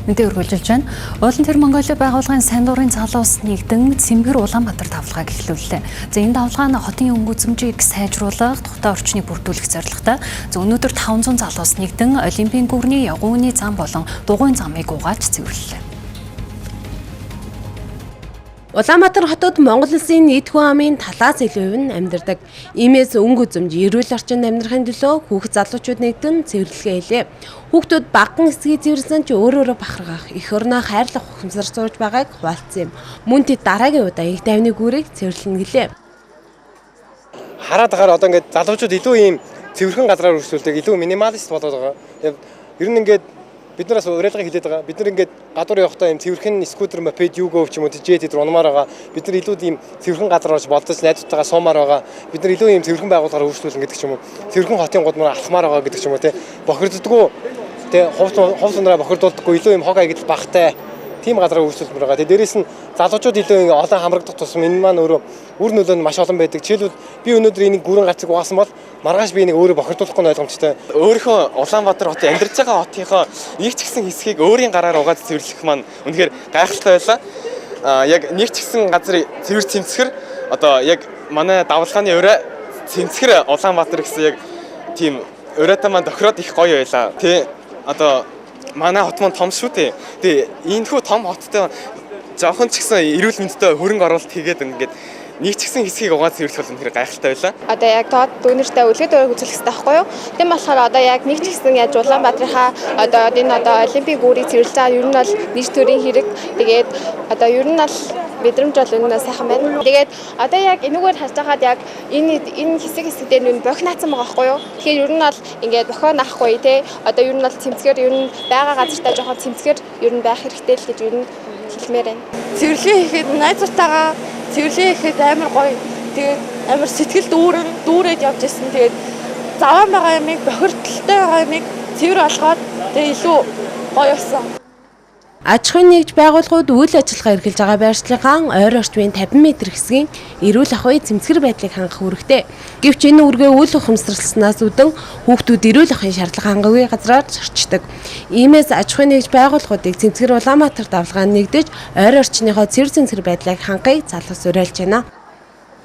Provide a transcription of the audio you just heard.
Мэдээ үргэлжилж байна. Уулан тэр Монголын байгууллагын Сандуурын залуус нэгдэн Цэмгэр Улаанбаатар давлгааг эхлүүллээ. За, энэ давлгаа нь хотын өнгө үзэмжийг сайжруулах, тухтай орчныг бүрдүүлэх зорилготой. За, өнөөдөр 500 залуус нэгдэн Олимпийн гүрний Ягууны зам болон Дугуйн замыг угааж цэвэрлэлээ. Улаанбаатар хотод Монгол улсын нийт хүн амын талаас илүү хувь нь амьдардаг. Иймээс өнгө үзэмж, эрүүл орчинд амьдрахын төлөө хүүхэд залуучууд нэгдэн цэвэрлэгээ хийлээ. Хүүхдүүд багахан хэсгийг цэвэрлсэн ч өөр өөрө бахархах, эх орноо хайрлах ухамсар сууж байгааг хуваалцсан юм. Мөн тэд дараагийн удаа инх тайвны гүүрийг цэвэрлэнэ гэлээ. Хараад байхаар одоо ингээд залуучууд илүү ийм цэвэрхэн газраар өрсөлдөг, илүү minimalist болоод байгаа. Ер нь ингээд бид нараас уриалгыг хилээд байгаа. Бид нар ингээд гадуур явахдаа ийм цэвэрхэн скутер, мопед, югов ч юм уу, jet дээр унмаар байгаа. Бид нар илүү ийм цэвэрхэн газар орж болдож найзуудтайгаа суумаар байгаа. Бид нар илүү ийм цэвэрхэн байгууллагаар өөрчлүүлнэ гэдэг ч юм уу. Цэвэрхэн хотын гудмаар алхмаар байгаа гэдэг ч юм уу, те. Бохирддгүү, те, хувц хувц ундраа бохирдуулдаггүй, илүү ийм хог аягдал багтай тийм газараа өөрчлөлмөр байгаа. Тэгээ дээрэс нь залуучууд илүү ингээ олон хамрагдах тусам энэ маань өөрөө үр нөлөө нь маш олон байдаг. Жишээлбэл, би өнөөдөр энийг гүрэн гацыг угаасан бол маргааш би энийг өөрөө бохирдуулахгүй нь ойлгомжтой. Өөрийнхөө Улаанбаатар хотын амьдарч байгаа хотынхоо нэг ч гэсэн хэсгийг өөрийн гараар угаад цэвэрлэх маань үнэхээр гайхалтай байлаа. А яг нэг ч гэсэн газар цэвэр цэмцгэр, одоо яг манай давлгааны урай цэмцгэр Улаанбаатар гэсэн яг тийм урайтай маань тохироод их гоё байлаа. Тэ, одоо манай хот маань том шүү дээ. Тэгээ энэхүү том хоттой жоохон ч гэсэн эрүүл мэндтэй хөрөнгө оруулалт хийгээд ингээд нэг ч гэсэн хэсгийг угаад цэвэрлэх бол үнэхээр гайхалтай байлаа. Одоо яг тоод дүүнертэй үлгэд өрөөг үзүүлэх хэрэгтэй байхгүй юу? Тийм болохоор одоо яг нэг ч гэсэн яаж Улаанбаатарынхаа одоо энэ одоо олимпийн гүүрийг цэвэрлж байгаа ер нь бол нийт төрийн хэрэг. Тэгээд одоо ер нь бол мэдрэмж бол энэ нь сайхан байна. Тэгээд одоо яг энүүгээр харж байхад яг энэ хэсэг хэсэг дээр нь бохинаацсан байгаа байхгүй юу? Тэгэхээр ер нь бол ингээд бохио наахгүй, те, одоо ер нь бол цэмцгэр ер нь байгаа газартаа жоохон цэмцгэр ер нь байх хэрэгтэй л гэж ер нь хэлмээр байна. Цэвэрлэгээ хийхэд найзуудтайгаа цэвэрлэгээ хийхэд амар гоё. Тэгээд амар сэтгэл дүүрэн дүүрээд явж исэн. Тэгээд заваан байгаа юмыг, бохирдолтой байгаа юмыг цэвэр болгоод тэгээд илүү гоё болсон. Аж ахуйн нэгж байгууллагууд үйл ажиллагаа эрхэлж байгаа байршлынхаа ойр орчмын 50 м хэсгийн эрүүл ахуй, цэмцгэр байдлыг хангах үүрэгтэй. Гэвч энэ үүргээ үл ухамсарласнаас үүдэн хүүхдүүд эрүүл ахуйн шаардлага хангаагүй газраар зорчдог. Иймээс аж ахуйн нэгж байгууллагуудыг Цэмцгэр Улаанбаатар давлгаанд нэгдэж ойр орчныхоо цэвэр цэмцгэр байдлыг хангахыг залуус уриалж байна.